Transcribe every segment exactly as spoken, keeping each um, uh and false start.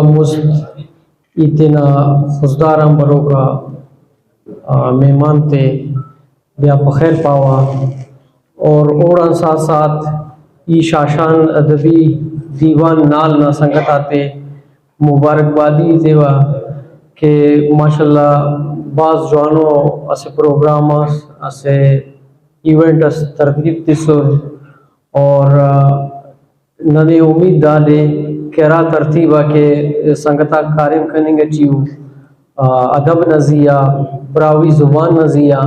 مست ای تینا خضدار آن بروک آ، آ، مہمان تے بیا پخیر پاوہ۔ اور اوڑان ساتھ ساتھ ای شاشان ادبی دیوان نال نا سنگت آتے مبارکبادی تیوہ کہ ماشاءاللہ بھاز جوانو اسہ پروگرام اس، اسہ ایونٹ اس ترتیب تسر۔ اور، آ، ننے امید دادے کہ ہرا ترتیب آ کہ سنگت آک کاریم کننگ اٹی ءُ، آ، ادب نا زی آ، براہوئی زبان نا زی آ،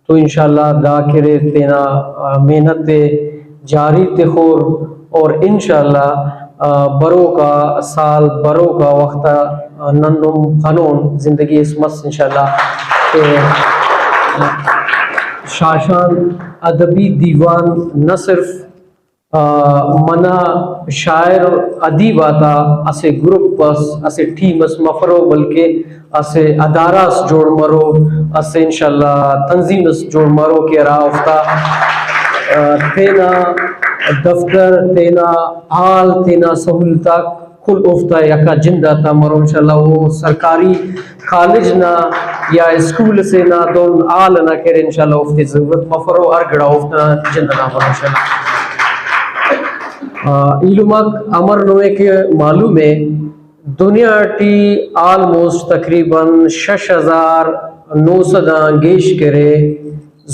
تو انشاءاللہ دا کہ ارے تینا، آ، محنت ءِ جاری تخور اور انشاءاللہ، آ، بروک آ سال، بروک آ وخت آ، آ، نن نم خنون، زندگی اس مس انشاءاللہ کہ شاشان ادبی دیوان نہ صرف آ، منہ شاعر ادیب آتا اسہ گروپ اس، اسہ ٹیم اس مفرو، بلکہ اسہ ادارہ اس جوڑ مرو، اسہ انشاءاللہ تنظیم اس جوڑ مرو کہ ہرا اوفتا، آ، تینا دفتر، تینا ہال، تینا سہولت آک کل اوفتا یکا جند آتا مرو۔ انشاءاللہ او سرکاری کالج نا یا اسکول سے نا دہن حال انا کہ ارے انشاءاللہ اوفتے ضرورت مفرو، ہر گڑا اوفتا جند انا مرو انشاءاللہ۔ آ، ایلم آک امر نمے کہ معلوم ءِ، دنیا ٹی آلموسٹ تقریباً شش ہزار نو سد آن گیش کرے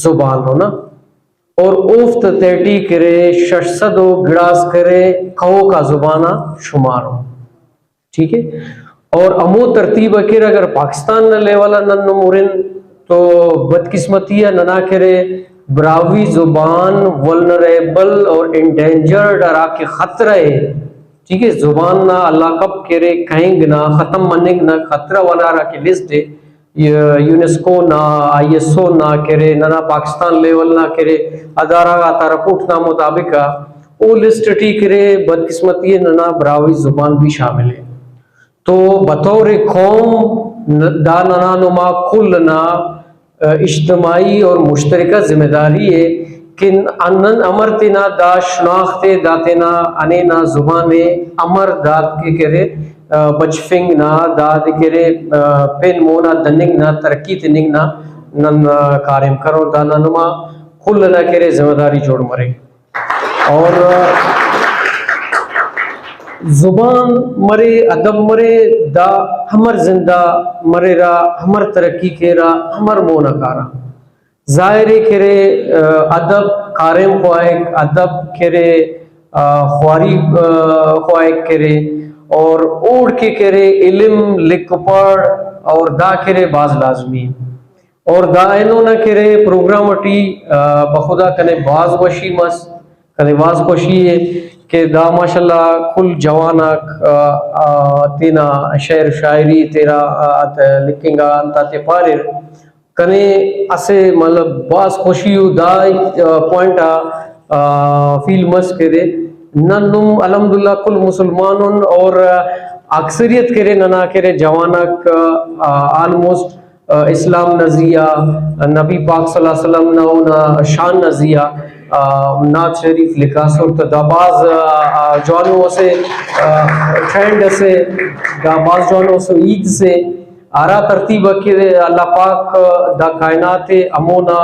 زبان ءُ نا، اور اوفتا تہٹی کرے شش سد و گڑاس کرے کہوکا زبان آ شمار ءُ۔ ٹھیک ہے، اور ہمو ترتیب ءِ کر اگر پاکستان نا لیول آ نن نم ہرن تو بدقسمتی آ ننا کرے براہوئی زبان ولنریبل اور انڈینجرڈ ہرا کہ خطرہ ءِ، ٹھیک ہے، زبان نا ہلاکپ کرے، کہنگ نا، ختم مننگ نا خطرہ والا ہرا کہ لسٹ ءِ، یو-، یونیسکو نا، آئی ایس او نا کرے، ننا پاکستان لیول نا کرے، ادارہ غاتا رپورٹ نا مطابق آ او لسٹ ٹی کرے، بدقسمتی ءِ ننا براہوئی زبان بھی شامل ءِ۔ تو بطور قوم ن-، دا ننا نما کل نا، آ، اجتماعی اور مشترکہ ذمہ داری ءِ کہ نن امر تینا دا شناخت ءِ، دا تینا ہنینا زبان ءِ امر داد کہ کرے، آ، بچفنگ نا، داد کہ کرے، آ، پین مونا دننگ نا، ترقی تننگ نا نن، آ، کاریم کرون۔ دا ننا نما کل نا کرے ذمہ داری جوڑ مریک۔ اور زبان مرے، ادب مرے، دا ہمر زندہ مریرہ، ہمر ترقی کیرہ، ہمر مون آ کارہ۔ ظاہر ءِ کہ ارے، آ، ادب کاریم خواہک، ادب کہ ارے، آ، خواری، آ، خواہک کہ ارے، اور اوڑکہ کہ ارے علم لکھ پڑھ اور دا کہ ارے بھاز لازمی ءِ۔ اور دا اینو نا کہ ارے پروگرام ٹی، آ، بخدا کنے بھاز وشی مس، کنے بھاز خوشی ءِ کہ دا ماشاءاللہ کل جوان آک، آ، آ، تینا شعر شاعری تیرا، آ، آتے لکھنگ آ انت آتے پاریر۔ کنے اسہ مطلب بھاز خوشی ءُ دا، آ، پوائنٹ آ، آ، فیل مس کہ ارے نن نم الحمدللہ کل مسلمان ان اور اکثریت کہ ارے ننا کہ ارے جوان آک، آ، آلموسٹ آ، اسلام نا زی آ، نبی پاک صلی اللہ علیہ وسلم نا اونا شان نا زی آ، آ، نعت شریف لکھاسر تہ دا بھاز، آ، آ، جوانو اسہ، آ، ٹرینڈ اسے، دا بھاز جوانو اسہ ہیت سے۔ ہرا ترتیب کہ اللہ پاک دا کائنات ءِ ہمونا،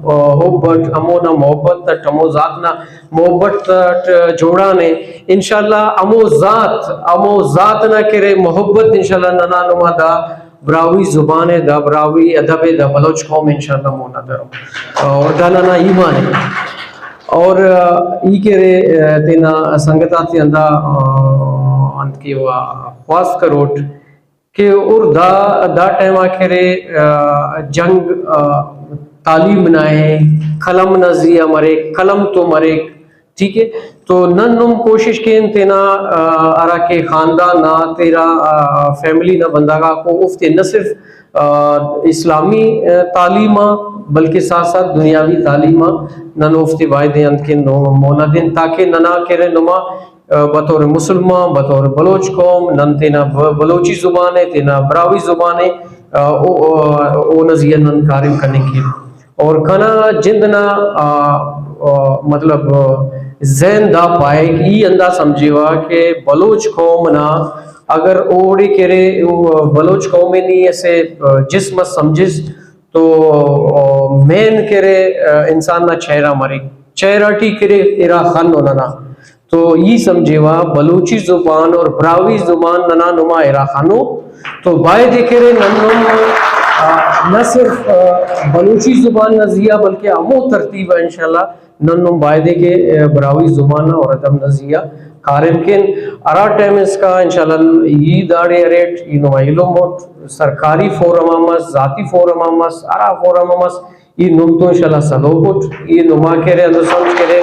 آ، حب اٹ، ہمونا محبت اٹ، ہمو ذات نا محبت اٹ جوڑانے۔ انشاءاللہ ہمو ذات، ہمو ذات نا کہ ارے محبت انشاءاللہ ننا نما دا براہوئی زبان ءِ، دا براہوئی ادب ءِ، دا بلوچ قوم انشاءاللہ مون آ درو۔ اور دا ننا ایمان ءِ۔ اور، آ، ای کہ ارے، آ، تینا سنگت آتے ہندا، آ، انت کہ او خواست کروٹ کہ اور دا، دا ٹائم آ کہ ارے، آ، جنگ، آ، تعلیم نا ءِ، قلم نا زی آ مریک، قلم تو مریک، ٹھیک ہے۔ تو نن نم کوشش کین تینا، آ، ہرا کہ خاندان نا تیرا، آ، فیملی نا بندغ آکو اوفتے نہ صرف، آ، اسلامی، آ، تعلیم آ بلکہ ساتھ ساتھ دنیاوی تعلیم آ نن اوفتے بایدے انت کن مونہ دین تاکہ ننا کہ ارے نما، آ، بطور مسلمان، بطور بلوچ قوم نن تینا ب-، بلوچی زبان ءِ، تینا براہوئی زبان ءِ، آ، او-، او-، اونا زی آ نن کاریم کننگ کین۔ اور کنا جند نا، آ، آ، مطلب، آ، ذہن دا پائک، ای ہندا سمجھیوہ کہ بلوچ قوم نا اگر اوڑے کہ ارے، او بلوچ قوم ءِ نی اسہ جسم اس سمجھس تو مین کہ ارے انسان نا چہرہ مریک، چہرہ ٹی کہ ارے ارا خن و ننا۔ تو ای سمجھیوہ بلوچی زبان اور براہوئی زبان ننا نما ارا خنو تو بایدے کہ ارے نن نم، آ، نہ صرف، آ، بلوچی زبان نا زیہا بلکہ ہمو ترتیب آ انشاءاللہ نن نم بایدے کہ، آ، براہوئی زبان نا اور ادب نا زیہا کاریم کین۔ ہرا ٹائم اسکا انشاءاللہ ای داڑے اریٹ، ای نما ایلم اٹ، سرکاری فورم آ مس، ذاتی فورم آ مس، ہرا فورم آ مس، ای نم تو انشاءاللہ سلوک اٹ، ای نما کہ ارے ہندن سمجھ کہ ارے،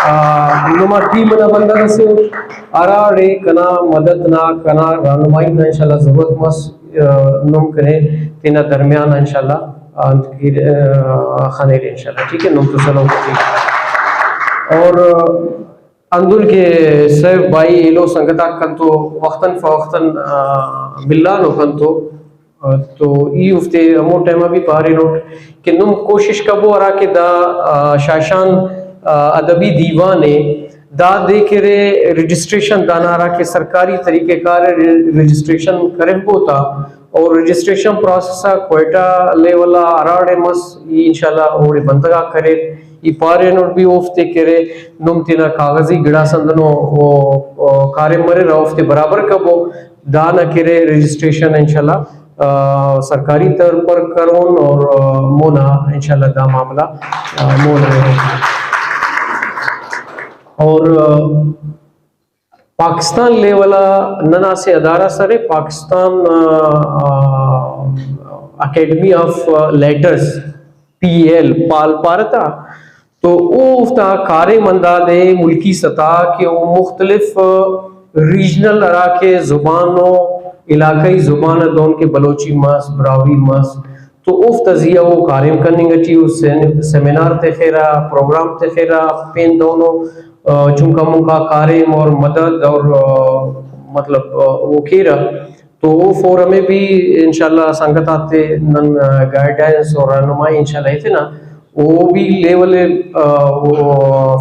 آ، نما ٹیم نا بندغ اسے اٹ، ہراڑے کنا مدد نا، کنا رہنمائی نا انشاءاللہ ضرورت مس، آ، نم کنے تینا درمیان آ انشاءاللہ انت کہ، آ، خنیرے انشاءاللہ، ٹھیک ہے، نم تو سلوک اٹ۔ اور، آ، ہندن کہ صاحب بھائی ایلو سنگت آک کنتو وختاً فوختاً، آ، ملانو کنتو، آ، تو ای اوفتے ہمو ٹائما بھی پارینٹ کہ نم کوشش کبو ہرا کہ دا، آ، شاشان، آ، ادبی دیوان ءِ دادے کہ ارے رجسٹریشن دانا ہرا کہ سرکاری طریقہ کار ءِ رجسٹریشن کرفبو تا، اور رجسٹریشن پروسیس آ کوئٹہ لیول آ ہراڑے مس، ای انشاءاللہ اوڑے بندغ آک کریر۔ ای پارینٹ بھی اوفتے کہ ارے نم تینا کاغذی گڑاس ہندنو او، او کاریم مریرہ، اوفتے برابر کبو۔ دانا کہ ارے رجسٹریشن انشاءاللہ، آ، سرکاری طور پر کرون اور، آ، مونا انشاءاللہ دا معاملہ، آ، مونا ارے۔ اور، آ، پاکستان لیول آ ننا اسہ ادارہ اس ارے، پاکستان، آ، آ، academy of letters, P A L, پال پارہ تا، تو اوفتا کاریم ہندادے ملکی سطح کہ او مختلف، آ، ریجنل ہراکہ زبان و علاقائی زبان آ دہن کہ بلوچی مس، براہوئی مس، تو اوفتا زیہا او کاریم کننگ اٹی او سین-، سیمینار تخرہ، پروگرام تخرہ، پین دہنو، آ، چنکا منکا کاریم اور مدد اور، آ، مطلب، آ، او کیرہ۔ تو او فورم ءِ بھی انشاءاللہ سنگت آتے نن، آ، گائیڈنس اور رہنمائی انشاءاللہ ایتنہ۔ او بھی لیول، آ، او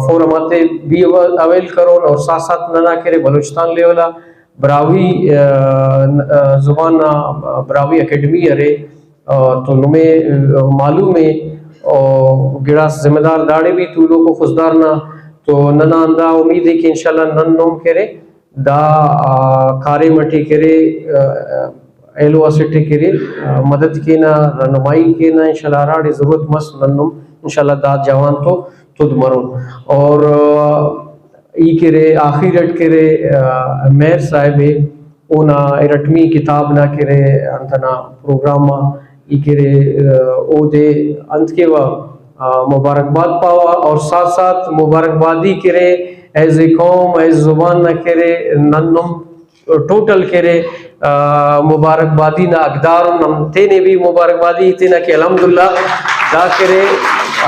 فورم آتے بھی اویل کرون اور ساتھ ساتھ ننا کہ ارے بلوچستان لیول آ براہوئی، آ، آ، زبان نا براہوئی اکیڈمی ارے، آ، تو نمے، آ، معلوم ءِ، آ، گڑاس ذمہ دار داڑے بھی تولوکو خضدار نا، تو ننا ہندا امید ءِ کہ انشاءاللہ نن نم کہ ارے دا، آ، کاریم اٹی کہ ارے، آ، ایلو اسٹ ءِ کہ ارے، آ، مدد کینہ، رہنمائی کینہ، انشاءاللہ ہراڑے ضرورت مس نن نم انشاءاللہ دا جوان تو تد مرون۔ اور، آ، ای کہ ارے آخر اٹ کہ ارے، آ، مہر صاحب ءِ، اونا ارٹمی کتاب نا کہ ارے انت ئنا پروگرام آ ای کہ ارے، آ، اودے انت کیوہ، آ، مبارکباد پاوہ اور ساتھ ساتھ مبارکبادی کہ ارے ایز اے قوم، ایز زبان نا کہ ارے نن نم ٹوٹل کہ ارے، آ، مبارکبادی نا حقدار ان، نم تینے بھی مبارکبادی تینا کہ الحمدللہ دا کہ ارے،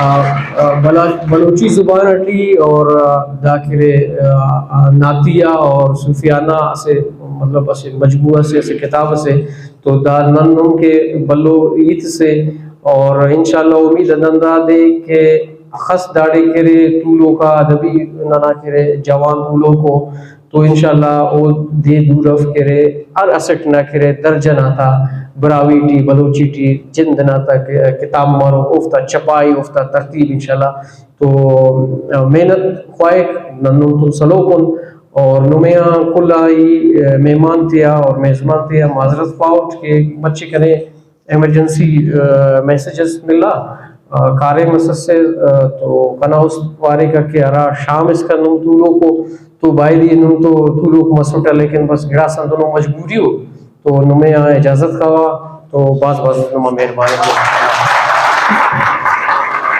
آ، آ، بلا-، بلوچی زبان اٹی اور، آ، دا کہ ارے، آ، آ، نعتیہ اور صوفیانہ اسہ، مطلب اسہ مجموعہ سے، اسہ کتاب سے، تو دا نن نم کہ بھلو ہیت سے اور انشاءاللہ امید ہندن دادے کہ اخس داڑے کہ ارے تولوک آ ادبی ننا کہ ارے جوان تولوکو تو انشاءاللہ او دے دور اف کہ ارے ہر اسٹ نا کہ ارے درجہ نا تا براہوئی ٹی، بلوچی ٹی جند نا تا کہ کتاب مرو، اوفتا چھپائی، اوفتا ترتیب انشاءاللہ تو محنت خواہک، نن نم تون سلوک ان اور نمے آن کل آ ای مہمان تیا اور میزبان تیا معذرت خواہٹ کہ مچے کنے ایمرجنسی، آ، میسج اس ملا، آ، کاریم اس اسے، آ، تو کنا است پاریکہ کہ ہرا شام اسکان نم تولوکو تو بایدے نم تو تولوک مسٹہ، لیکن بس گڑاس ہندنو مجبوری ءُ تو نمے آ اجازت خواہ تو بھاز بھاز نما مہربانی۔